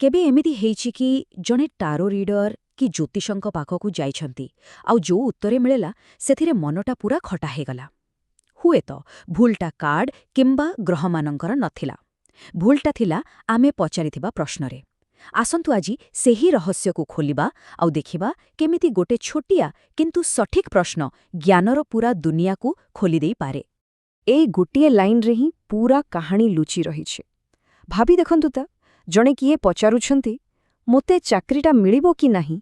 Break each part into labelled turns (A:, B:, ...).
A: କେବେ ଏମିତି ହେଇଛି କି ଜଣେ ଟାରୋ ରିଡର କି ଜ୍ୟୋତିଷଙ୍କ ପାଖକୁ ଯାଇଛନ୍ତି ଆଉ ଯୋଉ ଉତ୍ତର ମିଳିଲା ସେଥିରେ ମନଟା ପୂରା ଖଟା ହେଇଗଲା? ହୁଏତ ଭୁଲଟା କାର୍ଡ କିମ୍ବା ଗ୍ରହମାନଙ୍କର ନଥିଲା, ଭୁଲଟା ଥିଲା ଆମେ ପଚାରିଥିବା ପ୍ରଶ୍ନରେ। ଆସନ୍ତୁ ଆଜି ସେହି ରହସ୍ୟକୁ ଖୋଲିବା ଆଉ ଦେଖିବା କେମିତି ଗୋଟେ ଛୋଟିଆ କିନ୍ତୁ ସଠିକ୍ ପ୍ରଶ୍ନ ଜ୍ଞାନର ପୂରା ଦୁନିଆକୁ ଖୋଲିଦେଇପାରେ।
B: ଏଇ ଗୋଟିଏ ଲାଇନରେ ହିଁ ପୂରା କାହାଣୀ ଲୁଚି ରହିଛି। ଭାବି ଦେଖନ୍ତୁ ତ, ଜଣେ କିଏ ପଚାରୁଛନ୍ତି, "ମୋତେ ଚାକିରିଟା ମିଳିବ କି ନାହିଁ?"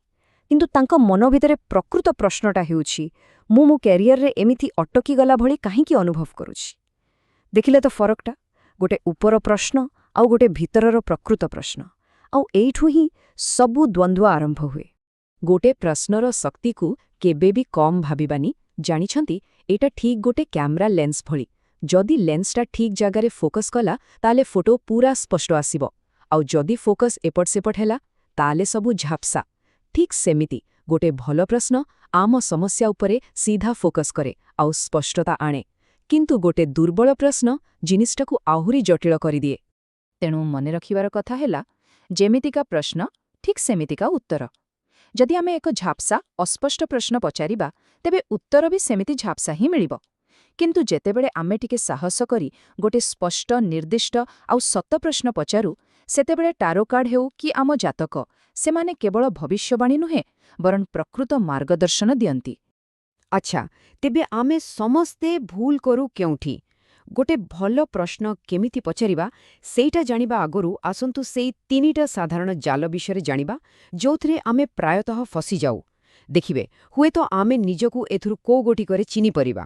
B: କିନ୍ତୁ ତାଙ୍କ ମନ ଭିତରେ ପ୍ରକୃତ ପ୍ରଶ୍ନଟା ହେଉଛି, "ମୁଁ ମୋ କ୍ୟାରିୟରରେ ଏମିତି ଅଟକି ଗଲା ଭଳି କାହିଁକି ଅନୁଭବ କରୁଛି?" ଦେଖିଲେ ତ ଫରକଟା? ଗୋଟେ ଉପର ପ୍ରଶ୍ନ ଆଉ ଗୋଟେ ଭିତରର ପ୍ରକୃତ ପ୍ରଶ୍ନ। ଆଉ ଏଇଠୁ ହିଁ ସବୁ ଦ୍ୱନ୍ଦ୍ୱ ଆରମ୍ଭ ହୁଏ।
A: ଗୋଟେ ପ୍ରଶ୍ନର ଶକ୍ତିକୁ କେବେ ବି କମ୍ ଭାବିବାନି। ଜାଣିଛନ୍ତି, ଏଇଟା ଠିକ୍ ଗୋଟେ କ୍ୟାମେରା ଲେନ୍ସ ଭଳି। ଯଦି ଲେନ୍ସଟା ଠିକ୍ ଜାଗାରେ ଫୋକସ୍ କଲା, ତାହେଲେ ଫଟୋ ପୂରା ସ୍ପଷ୍ଟ ଆସିବ। ଆଉ ଯଦି ଫୋକସ୍ ଏପଟ ସେପଟ ହେଲା, ତାହେଲେ ସବୁ ଝାପ୍ସା। ଠିକ୍ ସେମିତି ଗୋଟେ ଭଲ ପ୍ରଶ୍ନ ଆମ ସମସ୍ୟା ଉପରେ ସିଧା ଫୋକସ୍ କରେ ଆଉ ସ୍ପଷ୍ଟତା ଆଣେ। କିନ୍ତୁ ଗୋଟେ ଦୁର୍ବଳ ପ୍ରଶ୍ନ ଜିନିଷଟାକୁ ଆହୁରି ଜଟିଳ କରିଦିଏ। ତେଣୁ ମନେ ରଖିବାର କଥା ହେଲା, ଯେମିତିକା ପ୍ରଶ୍ନ ଠିକ୍ ସେମିତିକା ଉତ୍ତର। ଯଦି ଆମେ ଏକ ଝାପ୍ସା, ଅସ୍ପଷ୍ଟ ପ୍ରଶ୍ନ ପଚାରିବା, ତେବେ ଉତ୍ତର ବି ସେମିତି ଝାପ୍ସା ହିଁ ମିଳିବ। କିନ୍ତୁ ଯେତେବେଳେ ଆମେ ଟିକେ ସାହସ କରି ଗୋଟେ ସ୍ପଷ୍ଟ, ନିର୍ଦ୍ଦିଷ୍ଟ ଆଉ ସତ ପ୍ରଶ୍ନ ପଚାରୁ, ସେତେବେଳେ ଟାରୋ କାର୍ଡ ହେଉ କି ଆମ ଜାତକ, ସେମାନେ କେବଳ ଭବିଷ୍ୟବାଣୀ ନୁହେଁ, ବରଂ ପ୍ରକୃତ ମାର୍ଗଦର୍ଶନ ଦିଅନ୍ତି।
B: ଆଚ୍ଛା, ତେବେ ଆମେ ସମସ୍ତେ ଭୁଲ କରୁ କେଉଁଠି? ଗୋଟେ ଭଲ ପ୍ରଶ୍ନ କେମିତି ପଚାରିବା, ସେଇଟା ଜାଣିବା ଆଗରୁ ଆସନ୍ତୁ ସେଇ ତିନିଟା ସାଧାରଣ ଜାଲ ବିଷୟରେ ଜାଣିବା, ଯୋଉଥିରେ ଆମେ ପ୍ରାୟତଃ ଫସିଯାଉ। ଦେଖିବେ, ହୁଏତ ଆମେ ନିଜକୁ ଏଥିରୁ କୋଉ ଗୋଟିକରେ ଚିହ୍ନିପାରିବା।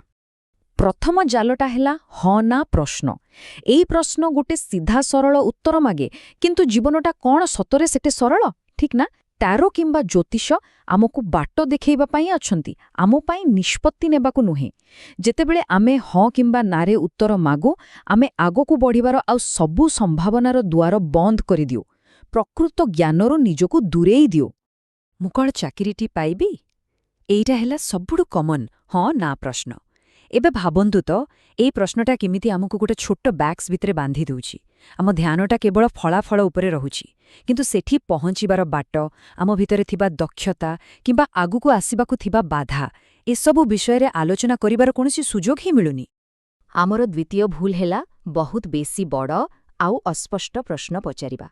A: ପ୍ରଥମ ଜାଲଟା ହେଲା ହଁ ନା ପ୍ରଶ୍ନ। ଏଇ ପ୍ରଶ୍ନ ଗୋଟେ ସିଧା ସରଳ ଉତ୍ତର ମାଗେ। କିନ୍ତୁ ଜୀବନଟା କ'ଣ ସତରେ ସେତେ ସରଳ? ଠିକ୍ ନା? ଟାରୋ କିମ୍ବା ଜ୍ୟୋତିଷ ଆମକୁ ବାଟ ଦେଖେଇବା ପାଇଁ ଅଛନ୍ତି, ଆମ ପାଇଁ ନିଷ୍ପତ୍ତି ନେବାକୁ ନୁହେଁ। ଯେତେବେଳେ ଆମେ ହଁ କିମ୍ବା ନାରେ ଉତ୍ତର ମାଗୁ, ଆମେ ଆଗକୁ ବଢ଼ିବାର ଆଉ ସବୁ ସମ୍ଭାବନାର ଦୁଆର ବନ୍ଦ କରିଦିଉ, ପ୍ରକୃତ ଜ୍ଞାନରୁ ନିଜକୁ ଦୂରେଇ ଦିଉ। ମୁଁ କ'ଣ ଚାକିରିଟି ପାଇବି? ଏଇଟା ହେଲା ସବୁଠୁ କମନ୍ ହଁ ନା ପ୍ରଶ୍ନ। ଏବେ ଭାବନ୍ତୁ ତ, ଏଇ ପ୍ରଶ୍ନଟା କେମିତି ଆମକୁ ଗୋଟେ ଛୋଟ ବକ୍ସ ଭିତରେ ବାନ୍ଧି ଦେଉଛି। ଆମ ଧ୍ୟାନଟା କେବଳ ଫଳାଫଳ ଉପରେ ରହୁଛି, କିନ୍ତୁ ସେଠି ପହଞ୍ଚିବାର ବାଟ, ଆମ ଭିତରେ ଥିବା ଦକ୍ଷତା କିମ୍ବା ଆଗକୁ ଆସିବାକୁ ଥିବା ବାଧା, ଏସବୁ ବିଷୟରେ ଆଲୋଚନା କରିବାର କୌଣସି ସୁଯୋଗ ହିଁ ମିଳୁନି। ଆମର ଦ୍ୱିତୀୟ ଭୁଲ ହେଲା ବହୁତ ବେଶୀ ବଡ଼ ଆଉ ଅସ୍ପଷ୍ଟ ପ୍ରଶ୍ନ ପଚାରିବା।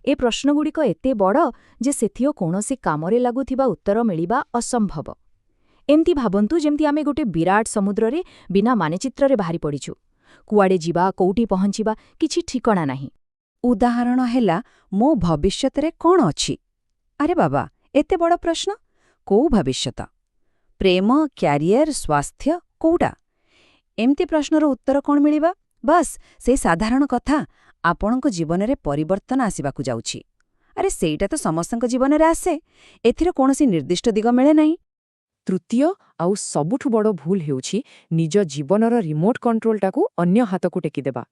A: ଏ ପ୍ରଶ୍ନଗୁଡ଼ିକ ଏତେ ବଡ଼ ଯେ ସେଥିଓ କୌଣସି କାମରେ ଲାଗୁଥିବା ଉତ୍ତର ମିଳିବା ଅସମ୍ଭବ। ଏମିତି ଭାବନ୍ତୁ, ଯେମିତି ଆମେ ଗୋଟେ ବିରାଟ ସମୁଦ୍ରରେ ବିନା ମାନଚିତ୍ରରେ ବାହାରି ପଡ଼ିଛୁ। କୁଆଡ଼େ ଯିବା, କୋଉଠି ପହଞ୍ଚିବା, କିଛି ଠିକଣା ନାହିଁ।
B: ଉଦାହରଣ ହେଲା, ମୋ ଭବିଷ୍ୟତରେ କ'ଣ ଅଛି? ଆରେ ବାବା, ଏତେ ବଡ଼ ପ୍ରଶ୍ନ! କୋଉ ଭବିଷ୍ୟତ? ପ୍ରେମ, କ୍ୟାରିୟର, ସ୍ୱାସ୍ଥ୍ୟ, କୋଉଟା? ଏମିତି ପ୍ରଶ୍ନର ଉତ୍ତର କ'ଣ ମିଳିବା? ବାସ୍, ସେଇ ସାଧାରଣ କଥା, ଆପଣଙ୍କ ଜୀବନରେ ପରିବର୍ତ୍ତନ ଆସିବାକୁ ଯାଉଛି। ଆରେ, ସେଇଟା ତ ସମସ୍ତଙ୍କ ଜୀବନରେ ଆସେ। ଏଥିରେ କୌଣସି ନିର୍ଦ୍ଦିଷ୍ଟ ଦିଗ ମିଳେ ନାହିଁ।
C: ତୃତୀୟ ଆଉ ସବୁଠୁ ବଡ଼ ଭୁଲ ହେଉଛି ନିଜ ଜୀବନର ରିମୋଟ୍ କଣ୍ଟ୍ରୋଲଟାକୁ ଅନ୍ୟ ହାତକୁ ଟେକିଦେବା।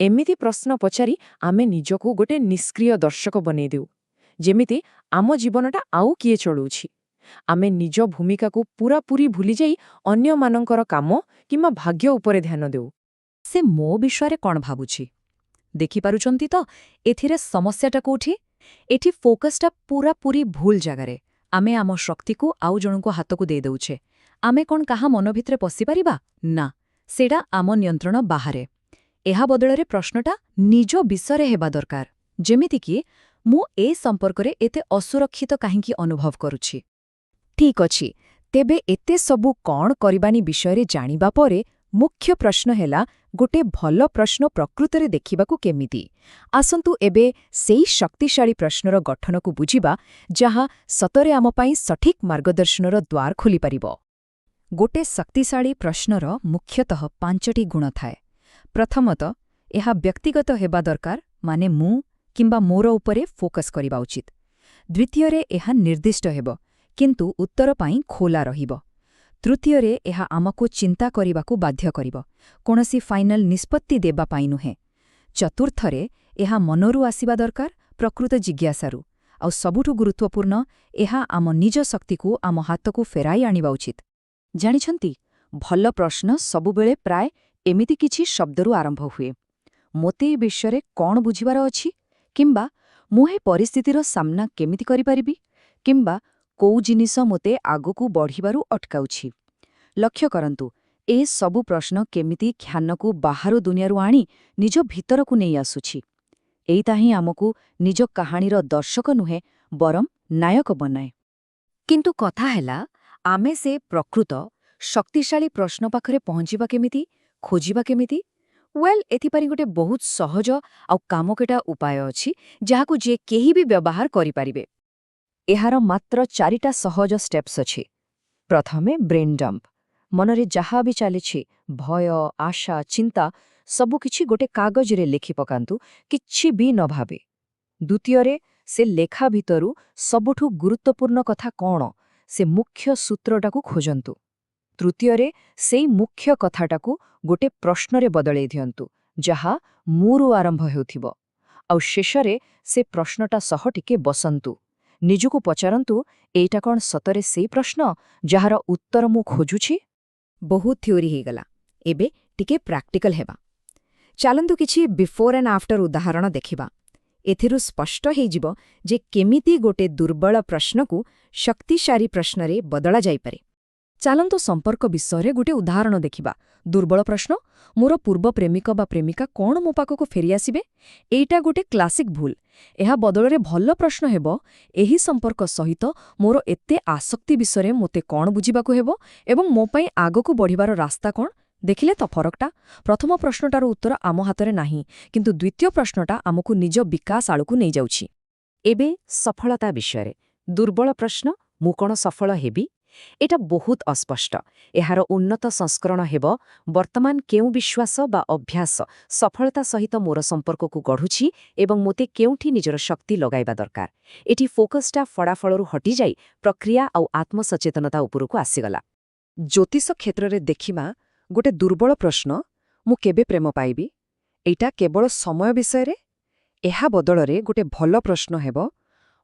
C: ଏମିତି ପ୍ରଶ୍ନ ପଚାରି ଆମେ ନିଜକୁ ଗୋଟେ ନିଷ୍କ୍ରିୟ ଦର୍ଶକ ବନେଇ ଦେଉ, ଯେମିତି ଆମ ଜୀବନଟା ଆଉ କିଏ ଚଳଉଛି। ଆମେ ନିଜ ଭୂମିକାକୁ ପୂରାପୂରି ଭୁଲିଯାଇ ଅନ୍ୟମାନଙ୍କର କାମ କିମ୍ବା ଭାଗ୍ୟ ଉପରେ ଧ୍ୟାନ ଦେଉ।
A: ସେ ମୋ ବିଷୟରେ କ'ଣ ଭାବୁଛି? ଦେଖିପାରୁଛନ୍ତି ତ ଏଥିରେ ସମସ୍ୟାଟା କୋଉଠି? ଏଠି ଫୋକସ୍ଟା ପୂରାପୂରି ଭୁଲ ଜାଗାରେ। ଆମେ ଆମ ଶକ୍ତିକୁ ଆଉ ଜଣଙ୍କୁ ହାତକୁ ଦେଇଦେଉଛେ। ଆମେ କ'ଣ କାହା ମନ ଭିତରେ ପଶିପାରିବା? ନା, ସେଇଟା ଆମ ନିୟନ୍ତ୍ରଣ ବାହାରେ। ଏହା ବଦଳରେ ପ୍ରଶ୍ନଟା ନିଜ ବିଷୟରେ ହେବା ଦରକାର, ଯେମିତିକି, ମୁଁ ଏ ସମ୍ପର୍କରେ ଏତେ ଅସୁରକ୍ଷିତ କାହିଁକି ଅନୁଭବ କରୁଛି?
B: ଠିକ୍ ଅଛି, ତେବେ ଏତେ ସବୁ କ'ଣ କରିବାନି ବିଷୟରେ ଜାଣିବା ପରେ ମୁଖ୍ୟ ପ୍ରଶ୍ନ ହେଲା, ଗୋଟେ ଭଲ ପ୍ରଶ୍ନ ପ୍ରକୃତରେ ଦେଖିବାକୁ କେମିତି? ଆସନ୍ତୁ ଏବେ ସେଇ ଶକ୍ତିଶାଳୀ ପ୍ରଶ୍ନର ଗଠନକୁ ବୁଝିବା, ଯାହା ସତରେ ଆମ ପାଇଁ ସଠିକ୍ ମାର୍ଗଦର୍ଶନର ଦ୍ୱାର ଖୋଲିପାରିବ।
A: ଗୋଟେ ଶକ୍ତିଶାଳୀ ପ୍ରଶ୍ନର ମୁଖ୍ୟତଃ ପାଞ୍ଚଟି ଗୁଣ ଥାଏ। ପ୍ରଥମତଃ, ଏହା ବ୍ୟକ୍ତିଗତ ହେବା ଦରକାର, ମାନେ ମୁଁ କିମ୍ବା ମୋର ଉପରେ ଫୋକସ୍ କରିବା ଉଚିତ। ଦ୍ୱିତୀୟରେ, ଏହା ନିର୍ଦ୍ଦିଷ୍ଟ ହେବ, କିନ୍ତୁ ଉତ୍ତର ପାଇଁ ଖୋଲା ରହିବ। ତୃତୀୟରେ, ଏହା ଆମକୁ ଚିନ୍ତା କରିବାକୁ ବାଧ୍ୟ କରିବ, କୌଣସି ଫାଇନାଲ ନିଷ୍ପତ୍ତି ଦେବା ପାଇଁ ନୁହେଁ। ଚତୁର୍ଥରେ, ଏହା ମନରୁ ଆସିବା ଦରକାର, ପ୍ରକୃତ ଜିଜ୍ଞାସାରୁ। ଆଉ ସବୁଠୁ ଗୁରୁତ୍ୱପୂର୍ଣ୍ଣ, ଏହା ଆମ ନିଜ ଶକ୍ତିକୁ ଆମ ହାତକୁ ଫେରାଇ ଆଣିବା ଉଚିତ। ଜାଣିଛନ୍ତି, ଭଲ ପ୍ରଶ୍ନ ସବୁବେଳେ ପ୍ରାୟ ଏମିତି କିଛି ଶବ୍ଦରୁ ଆରମ୍ଭ ହୁଏ, "ମୋତେ ଏ ବିଷୟରେ କ'ଣ ବୁଝିବାର ଅଛି?" କିମ୍ବା ମୁଁ ଏ ପରିସ୍ଥିତିର ସାମ୍ନା କେମିତି କରିପାରିବି? କିମ୍ବା କୋଉ ଜିନିଷ ମୋତେ ଆଗକୁ ବଢ଼ିବାରୁ ଅଟକାଉଛି? ଲକ୍ଷ୍ୟ କରନ୍ତୁ, ଏ ସବୁ ପ୍ରଶ୍ନ କେମିତି ଧ୍ୟାନକୁ ବାହାରୁ ଦୁନିଆରୁ ଆଣି ନିଜ ଭିତରକୁ ନେଇ ଆସୁଛି। ଏଇଟା ହିଁ ଆମକୁ ନିଜ କାହାଣୀର ଦର୍ଶକ ନୁହେଁ, ବରଂ ନାୟକ ବନାଏ। କିନ୍ତୁ କଥା ହେଲା, ଆମେ ସେ ପ୍ରକୃତ ଶକ୍ତିଶାଳୀ ପ୍ରଶ୍ନ ପାଖରେ ପହଞ୍ଚିବା କେମିତି, ଖୋଜିବା କେମିତି? ୱେଲ୍, ଏଥିପାଇଁ ଗୋଟେ ବହୁତ ସହଜ ଆଉ କାମକେଟା ଉପାୟ ଅଛି, ଯାହାକୁ ଯିଏ କେହି ବି ବ୍ୟବହାର କରିପାରିବେ। ଏହାର ମାତ୍ର ଚାରିଟା ସହଜ ଷ୍ଟେପ୍ସ ଅଛି। ପ୍ରଥମେ, ବ୍ରେନ୍ ଡମ୍ପ। ମନରେ ଯାହା ବି ଚାଲିଛି, ଭୟ, ଆଶା, ଚିନ୍ତା, ସବୁକିଛି ଗୋଟେ କାଗଜରେ ଲେଖି ପକାନ୍ତୁ, କିଛି ବି ନ ଭାବି। ଦ୍ୱିତୀୟରେ, ସେ ଲେଖା ଭିତରୁ ସବୁଠୁ ଗୁରୁତ୍ୱପୂର୍ଣ୍ଣ କଥା କ'ଣ, ସେ ମୁଖ୍ୟ ସୂତ୍ରଟାକୁ ଖୋଜନ୍ତୁ। ତୃତୀୟରେ, ସେଇ ମୁଖ୍ୟ କଥାଟାକୁ ଗୋଟେ ପ୍ରଶ୍ନରେ ବଦଳେଇ ଦିଅନ୍ତୁ, ଯାହା ମୁଁରୁ ଆରମ୍ଭ ହେଉଥିବ। ଆଉ ଶେଷରେ ସେ ପ୍ରଶ୍ନଟା ସହ ଟିକେ ବସନ୍ତୁ। ନିଜକୁ ପଚାରନ୍ତୁ, ଏଇଟା କ'ଣ ସତରେ ସେଇ ପ୍ରଶ୍ନ ଯାହାର ଉତ୍ତର ମୁଁ ଖୋଜୁଛି? ବହୁତ ଥିଓରି ହେଇଗଲା, ଏବେ ଟିକେ ପ୍ରାକ୍ଟିକାଲ ହେବା। ଚାଲନ୍ତୁ କିଛି ବିଫୋର୍ ଆଣ୍ଡ ଆଫ୍ଟର ଉଦାହରଣ ଦେଖିବା। ଏଥିରୁ ସ୍ପଷ୍ଟ ହେଇଯିବ ଯେ କେମିତି ଗୋଟେ ଦୁର୍ବଳ ପ୍ରଶ୍ନକୁ ଶକ୍ତିଶାଳୀ ପ୍ରଶ୍ନରେ ବଦଳା ଯାଇପାରେ। ଚାଲନ୍ତୁ ସମ୍ପର୍କ ବିଷୟରେ ଗୋଟେ ଉଦାହରଣ ଦେଖିବା। ଦୁର୍ବଳ ପ୍ରଶ୍ନ, ମୋର ପୂର୍ବ ପ୍ରେମିକ ବା ପ୍ରେମିକା କ'ଣ ମୋ ପାଖକୁ ଫେରିଆସିବେ? ଏଇଟା ଗୋଟେ କ୍ଲାସିକ୍ ଭୁଲ। ଏହା ବଦଳରେ ଭଲ ପ୍ରଶ୍ନ ହେବ, ଏହି ସମ୍ପର୍କ ସହିତ ମୋର ଏତେ ଆସକ୍ତି ବିଷୟରେ ମୋତେ କ'ଣ ବୁଝିବାକୁ ହେବ ଏବଂ ମୋ ପାଇଁ ଆଗକୁ ବଢ଼ିବାର ରାସ୍ତା କ'ଣ? ଦେଖିଲେ ତ ଫରକଟା? ପ୍ରଥମ ପ୍ରଶ୍ନଟାର ଉତ୍ତର ଆମ ହାତରେ ନାହିଁ, କିନ୍ତୁ ଦ୍ୱିତୀୟ ପ୍ରଶ୍ନଟା ଆମକୁ ନିଜ ବିକାଶ ଆଡ଼କୁ ନେଇଯାଉଛି। ଏବେ ସଫଳତା ବିଷୟରେ ଦୁର୍ବଳ ପ୍ରଶ୍ନ, ମୁଁ କ'ଣ ସଫଳ ହେବି? ଏଟା ବହୁତ ଅସ୍ପଷ୍ଟ। ଏହାର ଉନ୍ନତ ସଂସ୍କରଣ ହେବ, ବର୍ତ୍ତମାନ କେଉଁ ବିଶ୍ୱାସ ବା ଅଭ୍ୟାସ ସଫଳତା ସହିତ ମୋର ସମ୍ପର୍କକୁ ଗଢ଼ୁଛି ଏବଂ ମୋତେ କେଉଁଠି ନିଜର ଶକ୍ତି ଲଗାଇବା ଦରକାର? ଏଠି ଫୋକସ୍ଟା ଫଳାଫଳରୁ ହଟିଯାଇ ପ୍ରକ୍ରିୟା ଆଉ ଆତ୍ମସଚେତନତା ଉପରକୁ ଆସିଗଲା। ଜ୍ୟୋତିଷ କ୍ଷେତ୍ରରେ ଦେଖିବା, ଗୋଟେ ଦୁର୍ବଳ ପ୍ରଶ୍ନ, ମୁଁ କେବେ ପ୍ରେମ ପାଇବି? ଏଇଟା କେବଳ ସମୟ ବିଷୟରେ। ଏହା ବଦଳରେ ଗୋଟେ ଭଲ ପ୍ରଶ୍ନ ହେବ,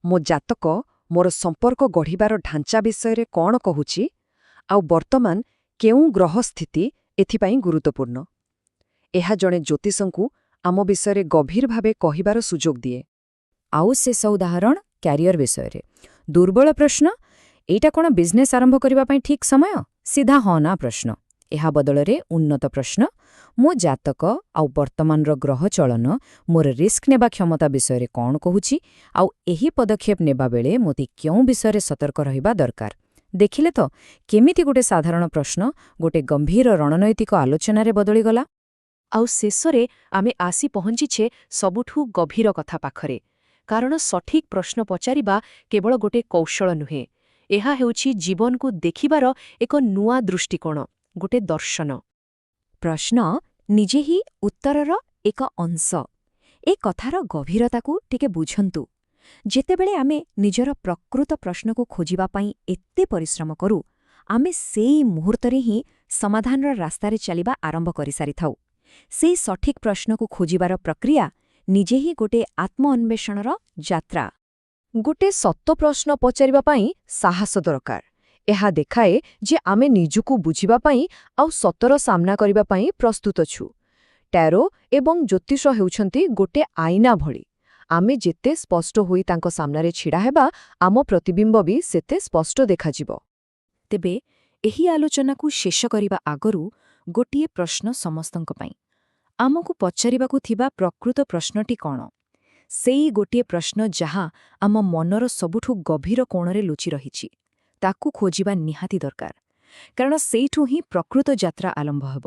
A: ମୋ ଜାତକ ମୋର ସମ୍ପର୍କ ଗଢ଼ିବାର ଢାଞ୍ଚା ବିଷୟରେ କ'ଣ କହୁଛି ଆଉ ବର୍ତ୍ତମାନ କେଉଁ ଗ୍ରହ ସ୍ଥିତି ଏଥିପାଇଁ ଗୁରୁତ୍ୱପୂର୍ଣ୍ଣ? ଏହା ଜଣେ ଜ୍ୟୋତିଷଙ୍କୁ ଆମ ବିଷୟରେ ଗଭୀର ଭାବେ କହିବାର ସୁଯୋଗ ଦିଏ। ଆଉ ଶେଷ ଉଦାହରଣ, କ୍ୟାରିୟର ବିଷୟରେ ଦୁର୍ବଳ ପ୍ରଶ୍ନ, ଏଇଟା କ'ଣ ବିଜନେସ୍ ଆରମ୍ଭ କରିବା ପାଇଁ ଠିକ୍ ସମୟ? ସିଧା ହଁ ନା ପ୍ରଶ୍ନ। ଏହା ବଦଳରେ ଉନ୍ନତ ପ୍ରଶ୍ନ, ମୋ ଜାତକ ଆଉ ବର୍ତ୍ତମାନର ଗ୍ରହ ଚଳନ ମୋର ରିସ୍କ ନେବା କ୍ଷମତା ବିଷୟରେ କ'ଣ କହୁଛି ଆଉ ଏହି ପଦକ୍ଷେପ ନେବାବେଳେ ମୋତେ କେଉଁ ବିଷୟରେ ସତର୍କ ରହିବା ଦରକାର? ଦେଖିଲେ ତ, କେମିତି ଗୋଟେ ସାଧାରଣ ପ୍ରଶ୍ନ ଗୋଟେ ଗମ୍ଭୀର ରଣନୈତିକ ଆଲୋଚନାରେ ବଦଳିଗଲା? ଆଉ ଶେଷରେ ଆମେ ଆସି ପହଞ୍ଚିଛେ ସବୁଠୁ ଗଭୀର କଥା ପାଖରେ, କାରଣ ସଠିକ୍ ପ୍ରଶ୍ନ ପଚାରିବା କେବଳ ଗୋଟେ କୌଶଳ ନୁହେଁ, ଏହା ହେଉଛି ଜୀବନକୁ ଦେଖିବାର ଏକ ନୂଆ ଦୃଷ୍ଟିକୋଣ, ଗୋଟେ ଦର୍ଶନ। ପ୍ରଶ୍ନ ନିଜେ ହିଁ ଉତ୍ତରର ଏକ ଅଂଶ, ଏ କଥାର ଗଭୀରତାକୁ ଟିକେ ବୁଝନ୍ତୁ। ଯେତେବେଳେ ଆମେ ନିଜର ପ୍ରକୃତ ପ୍ରଶ୍ନକୁ ଖୋଜିବା ପାଇଁ ଏତେ ପରିଶ୍ରମ କରୁ, ଆମେ ସେଇ ମୁହୂର୍ତ୍ତରେ ହିଁ ସମାଧାନର ରାସ୍ତାରେ ଚାଲିବା ଆରମ୍ଭ କରିସାରିଥାଉ। ସେଇ ସଠିକ୍ ପ୍ରଶ୍ନକୁ ଖୋଜିବାର ପ୍ରକ୍ରିୟା ନିଜେ ହିଁ ଗୋଟେ ଆତ୍ମଅନ୍ୱେଷଣର ଯାତ୍ରା। ଗୋଟେ ସତ ପ୍ରଶ୍ନ ପଚାରିବା ପାଇଁ ସାହସ ଦରକାର। ଏହା ଦେଖାଏ ଯେ ଆମେ ନିଜକୁ ବୁଝିବା ପାଇଁ ଆଉ ସତର ସାମ୍ନା କରିବା ପାଇଁ ପ୍ରସ୍ତୁତ ଅଛୁ। ଟ୍ୟାରୋ ଏବଂ ଜ୍ୟୋତିଷ ହେଉଛନ୍ତି ଗୋଟେ ଆଇନା ଭଳି। ଆମେ ଯେତେ ସ୍ପଷ୍ଟ ହୋଇ ତାଙ୍କ ସାମ୍ନାରେ ଛିଡ଼ା ହେବା, ଆମ ପ୍ରତିବିମ୍ବ ବି ସେତେ ସ୍ପଷ୍ଟ ଦେଖାଯିବ। ତେବେ ଏହି ଆଲୋଚନାକୁ ଶେଷ କରିବା ଆଗରୁ ଗୋଟିଏ ପ୍ରଶ୍ନ ସମସ୍ତଙ୍କ ପାଇଁ। ଆମକୁ ପଚାରିବାକୁ ଥିବା ପ୍ରକୃତ ପ୍ରଶ୍ନଟି କ'ଣ? ସେଇ ଗୋଟିଏ ପ୍ରଶ୍ନ ଯାହା ଆମ ମନର ସବୁଠୁ ଗଭୀର କୋଣରେ ଲୁଚି ରହିଛି, ତାକୁ ଖୋଜିବା ନିହାତି ଦରକାର, କାରଣ ସେଇଠୁ ହିଁ ପ୍ରକୃତ ଯାତ୍ରା ଆରମ୍ଭ ହେବ।